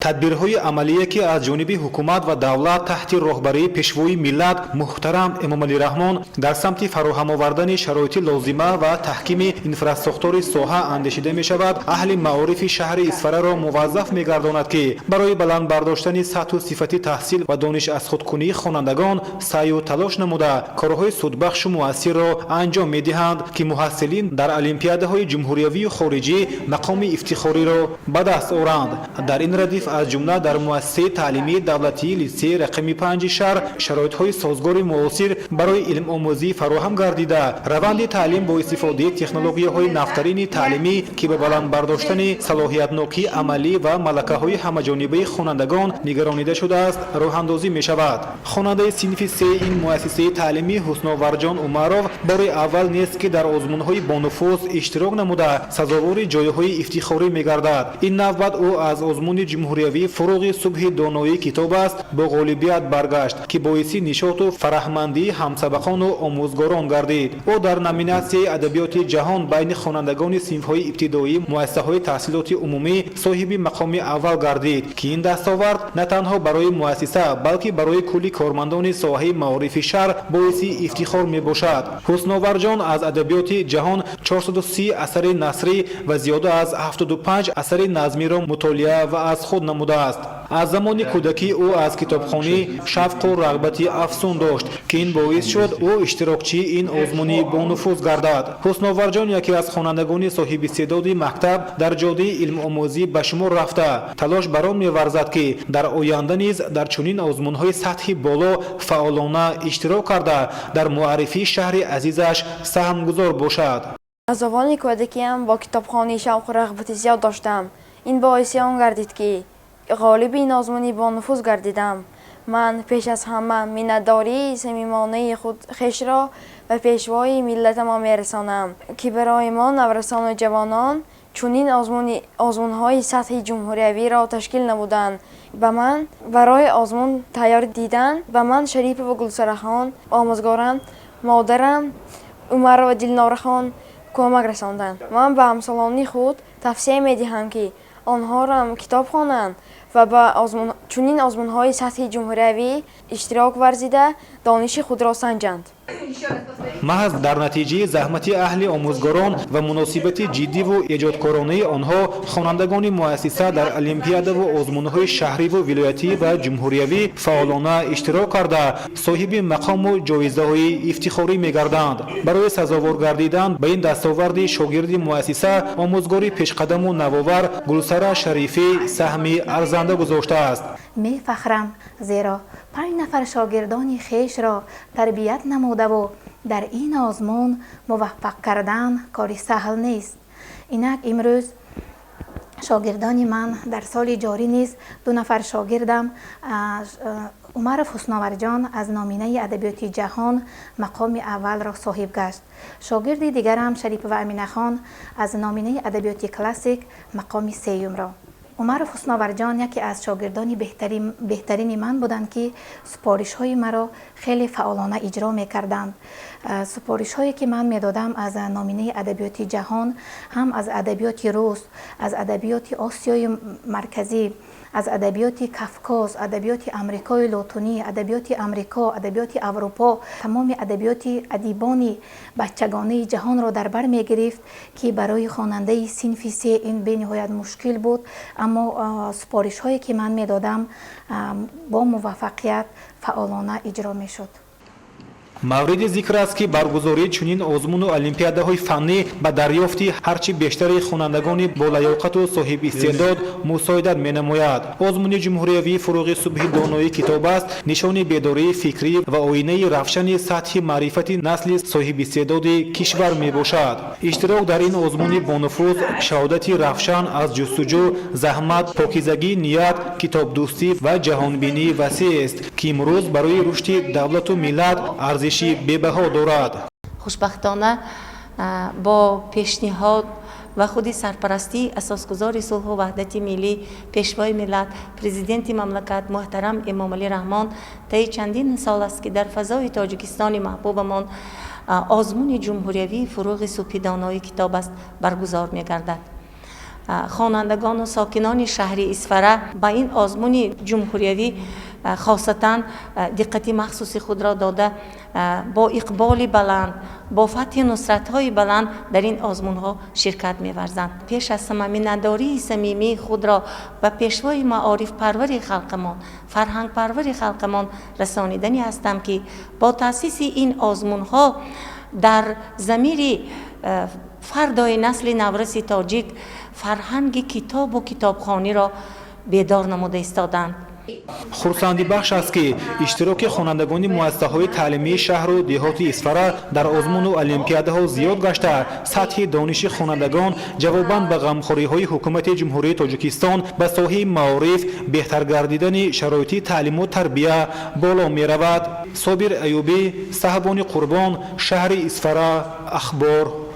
Тадбирҳои амалие, ки аз ҷониби ҳукумат ва давлат таҳти роҳбарии Пешвои миллат муҳтарам Эмомалӣ Раҳмон дар самти фароҳам овардани шароити лозима ва таҳкими инфрасохтори соҳа андешида мешавад, аҳли маорифи шаҳри Исфараро муваззаф мегардонад, ки барои баланд бардоштани сатҳу сифати таҳсил ва дониш аз худкунии хонандагон саъю талош намуда, корҳои судбахшу муассирро анҷом медиҳанд, ки муҳассилин дар олимпиадаҳои ҷумҳуриявию хориҷӣ мақоми ифтихориро ба даст оранд. Дар ин радиф, аз ҷумла дар муассисаи таълимии давлатии литсеи рақами 5-и шаҳр шароитҳои созгори муосир барои илмомӯзӣ фароҳам гардида, раванди таълим бо истифодаи технологияҳои навтарини таълимӣ, ки ба баланд бардоштани салоҳиятнокии амалӣ ва малакаҳои ҳамаҷонибаи хонандагон нигаронида шудааст, роҳандозӣ мешавад. Хонандаи синфи сеи ин муассисаи таълимӣ Ҳусноварҷон Умаров бори аввал нест, ки дар озмунҳои бонуфуз иштирок намуда, сазовори ҷойҳои ифтихорӣ мегардад. Ин навбат ӯ аз озмуни ҷумҳуриявии «Фуруғи субҳи доноӣ китоб аст» бо ғолибият баргашт, ки боиси нишоту фараҳмандии ҳамсабақону омӯзгорон гардид. Ӯ дар номинатсияи «Адабиёти ҷаҳон» байни хонандагони синфҳои ибтидоии муассисаҳои таҳсилоти умумӣ соҳиби мақоми аввал гардид, ки ин дастовард на танҳо барои муассиса, балки барои кулли кормандони соҳаи маорифи шаҳр боиси ифтихор мебошад. Ҳусноварҷон аз адабиёти ҷаҳон 430 асари насрӣ ва зиёда аз 75 асари назмиро мутолиа ва аз худ намудааст. Аз замони кӯдакӣ ӯ аз китобхонӣ шавқу рағбати афзун дошт, ки ин боис шуд, ӯ иштирокчии ин озмуни бонуфуз гардад. Ҳусноварҷон яке аз хонандагони соҳибистеъдоди мактаб дар ҷодаи илмомӯзӣ ба шумор рафта, талош бар он меварзад, ки дар оянда низ дар чунин озмунҳои сатҳи боло фаъолона иштирок карда, дар муаррифии шаҳри азизаш саҳмгузор бошад. Аз овони кӯдакиам бо китобхонӣ шавқу рағбати зиёд доштам. Ин боиси он гардид, ки ғолиби ин озмуни бонуфуз гардидам. Ман пеш аз ҳама миннатдории самимонаи худ хешро ба Пешвои миллатамон мерасонам, ки барои мо, наврасону ҷавонон, чунин озмунҳои сатҳи ҷумҳуриявиро ташкил намуданд. Ба ман барои озмун тайёр дидан ба ман Шарипова Гулсарахон омӯзгорам, модарам Умарова Дилнорахон кӯмак расонданд. Ман ба ҳамсолони худ тавсия медиҳам, ки онҳоро китоб хонанд ва ба чунин озмунҳои сатҳи ҷумҳуриявӣ иштирок варзида, дониши худро санҷанд. Маҳз дар натиҷаи заҳмати аҳли омӯзгорон ва муносибати ҷиддиву эҷодкоронаи онҳо хонандагони муассиса дар олимпиадаву озмунҳои шаҳриву вилоятӣ ва ҷумҳуриявӣ фаъолона иштирок карда, соҳиби мақому ҷоизаҳои ифтихорӣ мегарданд. Барои сазовор гардидан ба ин дастоварди шогирди муассиса омӯзгори пешқадаму навовар Гулсара Шарифӣ саҳми арзанда гузоштааст. Мефахрам, зеро 5 нафар шогирдони хешро тарбият намудаву дар ин озмун муваффақ кардан кори саҳл нест. Инак имрӯз шогирдони ман дар соли ҷорӣ низ ду нафар шогирдам, Умаров Ҳусноварҷон аз номинаи «Адабиёти ҷаҳон» мақоми аввалро соҳиб гашт, шогирди дигарам Шарипова Аминахон аз номинаи «Адабиёти классик» мақоми сеюмро. Умаров Ҳусноварҷон яке аз шогирдони беҳтарини ман буданд, ки супоришҳои маро хеле фаъолона иҷро мекарданд. Супоришҳое, ки ман медодам, аз номинаи «Адабиёти ҷаҳон», ҳам аз адабиёти рус, аз адабиёти Осиёи Марказӣ, аз адабиёти Кавкоз, адабиёти Амрикои Лотунӣ, адабиёти Амрико, адабиёти Аврупо, тамоми адабиёти адибони бачагонаи ҷаҳонро дар бар мегирифт, ки барои хонандаи синфи се ин бениҳоят мушкил буд. Аммо супоришҳое, ки ман медодам, бо муваффақият фаъолона иҷро мешуд. Мавриди зикр аст, ки баргузории чунин озмуну олимпиадаҳои фаннӣ ба дарёфти ҳарчи бештари хонандагони болаёқату соҳибистеъдод мусоидат менамояд. Озмуни ҷумҳуриявии «Фуруғи субҳи доноӣ китоб аст» нишони бедории фикрӣ ва оинаи равшани сатҳи маърифати насли соҳибистеъдоди кишвар мебошад. Иштирок дар ин озмуни бонуфуз шаҳодати равшан аз ҷустуҷӯ, заҳмат, покизагии ният, китобдӯстӣ ва ҷаҳонбинии васеъест, ки имрӯз барои рушди давлату миллат арзиши бебаҳо дорад. Хушбахтона, бо пешниҳод ва худи сарпарастии Асосгузори сулҳу ваҳдати миллӣ, Пешвои миллат, Президенти мамлакат муҳтарам Эмомалӣ Раҳмон таи чандин сол аст, ки дар фазои Тоҷикистони маҳбубамон озмуни ҷумҳуриявии «Фуруғи субҳи донои китоб аст» баргузор мегардад. Хонандагону сокинони шаҳри Исфара ба ин озмуни ҷумҳуриявӣ хосатан диққати махсуси худро дода, бо иқболи баланд, бо фатҳи нусратҳои баланд дар ин озмунҳо ширкат меварзанд. Пеш аз ҳама миннатдории самимии худро ба пешвои маорифпарвари халқамон, фарҳангпарвари халқамон расонидани ҳастам, ки бо таъсиси ин озмунҳо дар замири фардои насли навраси тоҷик фарҳанги китобу китобхониро бедор намуда истоданд. Хурсандибахш аст, ки иштироки хонандагони муассисаҳои таълимии шаҳру деҳоти Исфара дар озмуну олимпиадаҳо зиёд гашта, сатҳи дониши хонандагон ҷавобан ба ғамхориҳои Ҳукумати Ҷумҳурии Тоҷикистон ба соҳаи маориф, беҳтар гардидани шароити таълиму тарбия боло меравад. Собир Аюбӣ, Саҳбони Қурбон, шаҳри Исфара, Ахбор.